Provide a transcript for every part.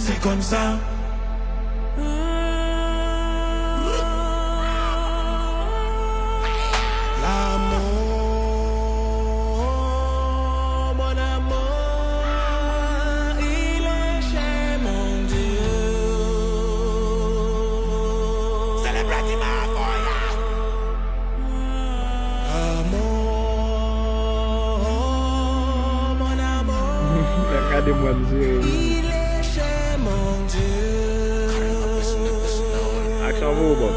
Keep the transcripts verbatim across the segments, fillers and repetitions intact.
C'est comme ça. L'amour, mon amour, il est chez mon Dieu. Celebrity Makoya. Amour, mon amour. Gade mwen, msye. Il est chez mon Dieu. Aksyon pou ou, Bob.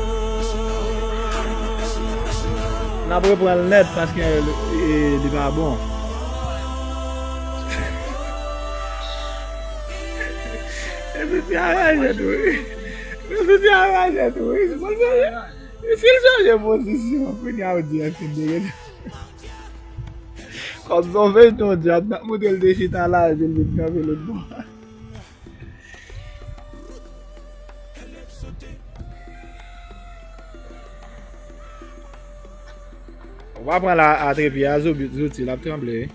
N ap reprann l nèt paske, e, li pa bon. E piti a raje tou, wi. E piti a raje tou, wi. Bon, serye. E si l chanje pozisyon, kounye a w di an fin de. Kòm se yon feyton dyab, n ap montre l te chita la, epi l vin kanpe lòt bò. Ou pa pran la a trepye a, zouti, zouti, l ap tranble, wi.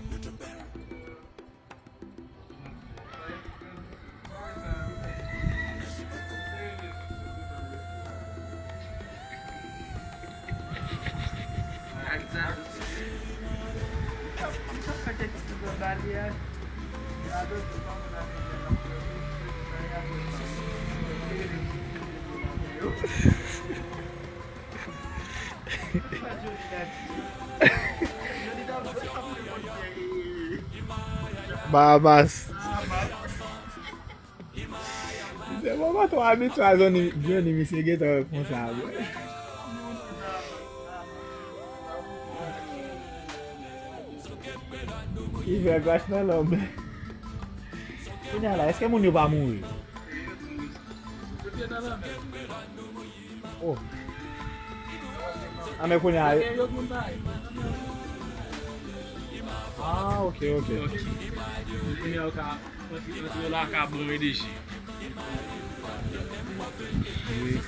Bahamas. Se bon, mwen twò abitye a Johnny, Johnny, misye gentan konsa, bro. Li fè gras nan lanmè. Kounye a la, èske moun yo pa mouri? Oh. A, men kounye a. Ah, ok, ok. Kounye a yo ka antre, antre la ka bon edeji. Wi.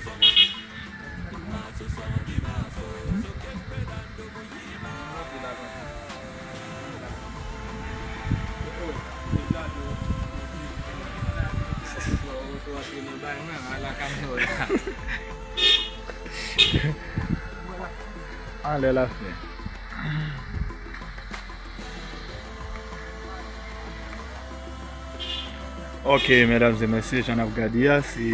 Anlè lafè. Ok, medam e mesye, jan n ap gade a, se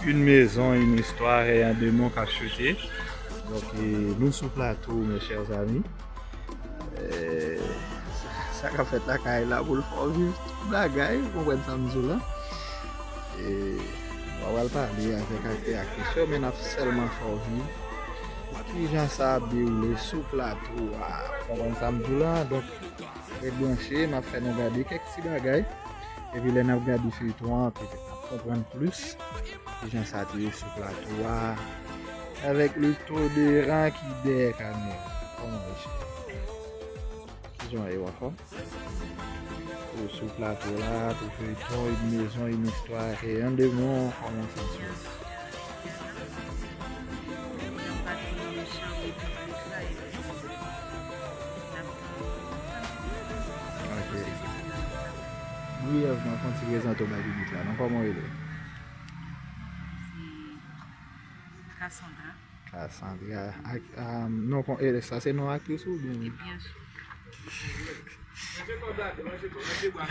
Une maison, une histoire et un démon k ap choute. Donk, e, nou sou plato, mes chers amis. E, sa, sa k ap fèt lakay la pou l fè w viv tout bagay, ou konprann sa m di w la. E, mwen pral pale avèk aktè, aktris yo, men n ap sèlman fè w viv kijan sa ap dewoule sou plato a, ou konprann sa m di w la. Donk, ret branche, m ap fè nou gade kèk ti bagay. Epi lè n ap gade feyton an, petèt n ap konprann plis kijan sa te ye sou plato a, avèk le toleran ki dèyè kamera. Kòman w ye, cheri? Kijan w ye, w anfòm? Ou sou plato la, pou feyton, une maison, une histoire et un démon, kòman w santi w? Ok. Briyèvman, fè yon ti prezante w bay piblik la, non? Kòman w rele? Cassandra. Cassandra. Ak, ah, non, kon, e, sa se non aktris ou byen? Byen si.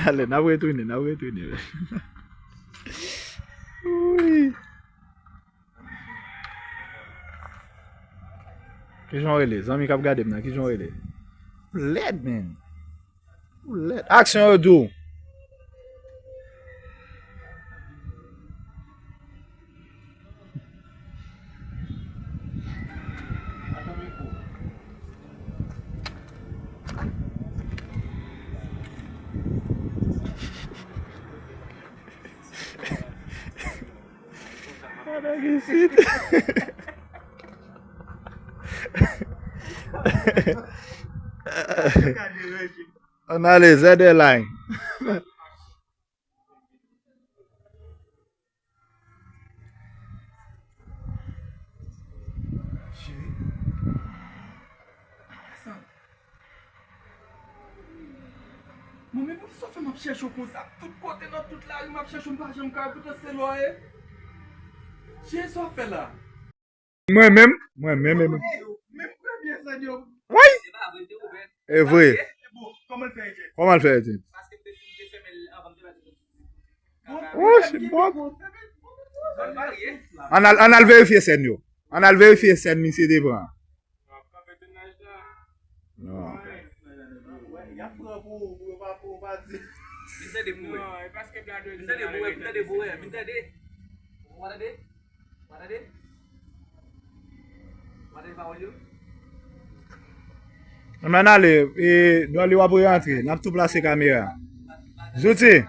Ale, n ap retounen, n ap retounen. Wi. Kijan w rele? Zanmi k ap gade m nan, kijan w rele? Ou lèd, men. Ou lèd. Aksyon, yo di w. Ann al isit. Ann ale, Z L I. Mwen menm, poukisa w fè m ap chèche w konsa? Tout kote, nan tout lari, m ap chèche w, m pa janm ka wè, poutan se la w ye. Kiyès w ap fè la? Mwen menm, mwen menm, mwen menm. Menm premye sèn yo. Woy! E vre. Kòman l fè, Etienne? Kòman l fè, Etienne? Woy, se bon. Ann al, ann al verifye sèn yo. Ann al verifye sèn misye te pran. Non. Vin tande pou wè. Vin tande pou wè. Vin tande pou wè. Vin tande. Ou pa tande? Ou pa tande? Ou pa tande pawòl yo? Ann ale, e, Dolly w ap rerantre. N ap tou plase kamera. Zouti,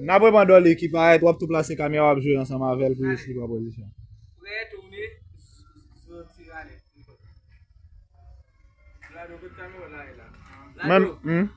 n ap reprann Dolly ki parèt, w ap tou plase kamera, w ap jwe ansanm avè l pou li pran pozisyon. Prè, tounen, soti, ale. Mwen, hmm?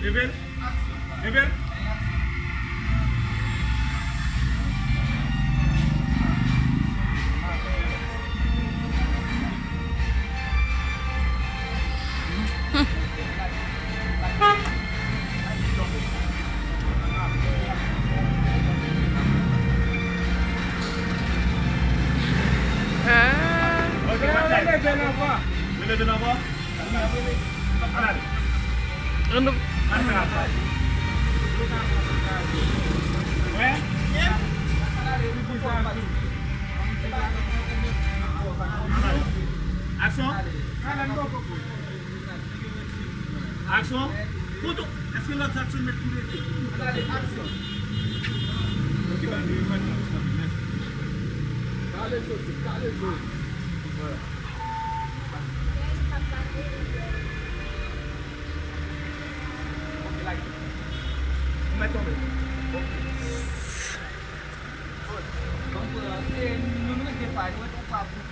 Leve l. Leve l. Aksyon. Aksyon. Foto. Èske lòt zak sou met tou leve? Gade, aksyon. Ok, ba nou yon mèt la, mèsi. Kale Joseph, kale Joseph. Voilà. Ok, like. Ou mèt tonbe. Ok. Bon, bon, eh, nou, nou rete fay, nou rete fay pou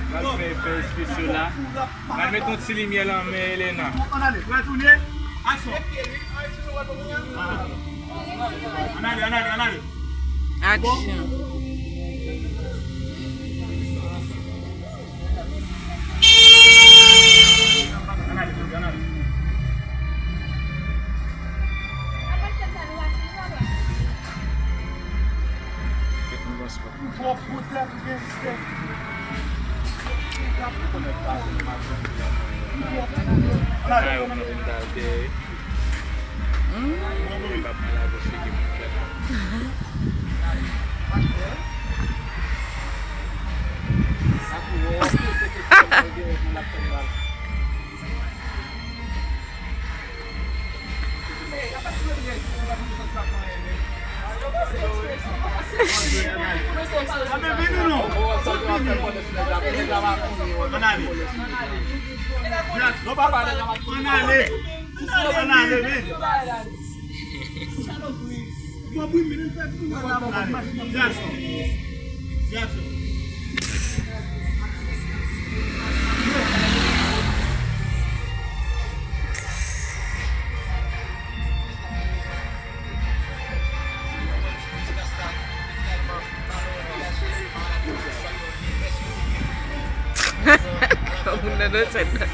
Pral fè efè espesyal la. Pral met yon ti limyè nan men Elena. Ann ale, pral tounen. Aksyon. Ann ale, ann ale, ann ale. Aksyon. Ann ale, ann ale. Ou twò poutèt ou gen stèk. Ou twò poutèt. Ay, ou mwen vin dal dèyè. Hmm? Mwen pa pran la gòch figi m poutèt. Ann ale. Ann ale. Ann ale, men. Jackson. Jackson. Kòm moun nan nan sèn nan.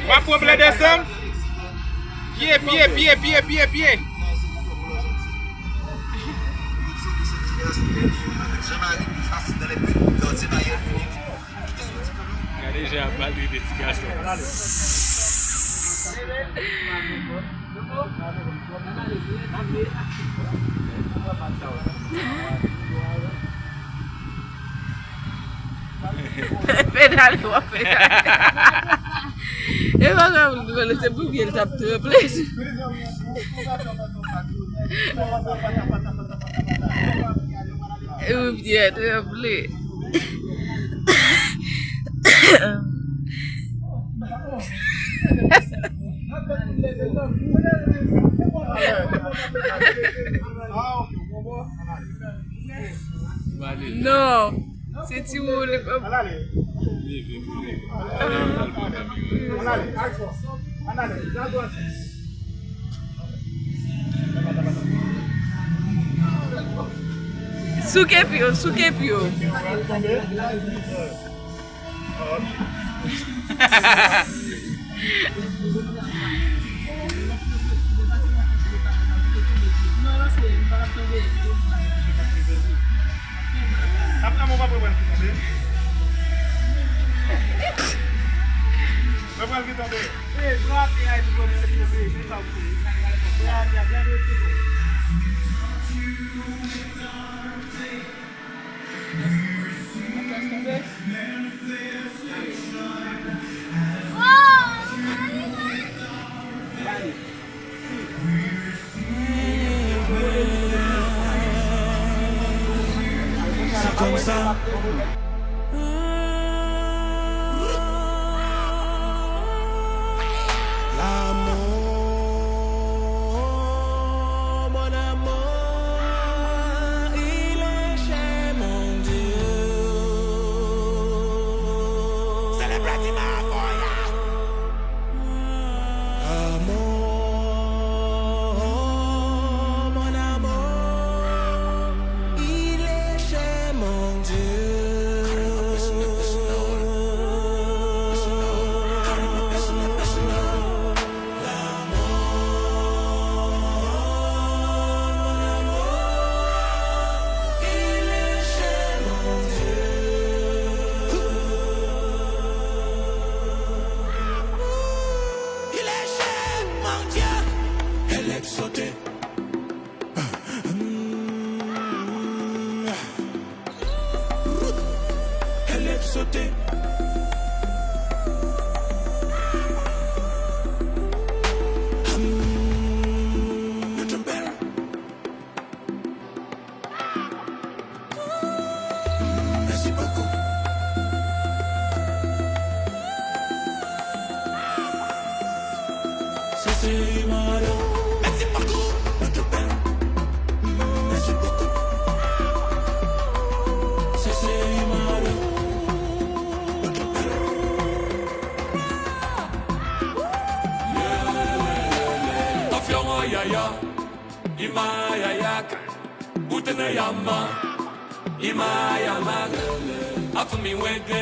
W ap pran plan desanm? Pye, pye, pye, pye, pye, pye. Gade jan ap maltrete ti gason. Pedale, w ap pedale. E pa grave, se pou pye l t ap tranble. E pou pye a tranble. Non, se ti wou li pa. Souke pye w, souke pye w. Apre mwen pa pral ki tonbe. Mwen pral ki tonbe. C'est comme ça. L'amour, mon amour, il est chez mon Dieu. Celebrity Makoya. Amour, mon amour, il est chez mon Dieu. Mèsi bokou. Sa se Imara. Mèsi bokou. Mèsi bokou. Sa se Imara. Afya wa yaya. Imayayak, utene yama, imayamak, afumi wege,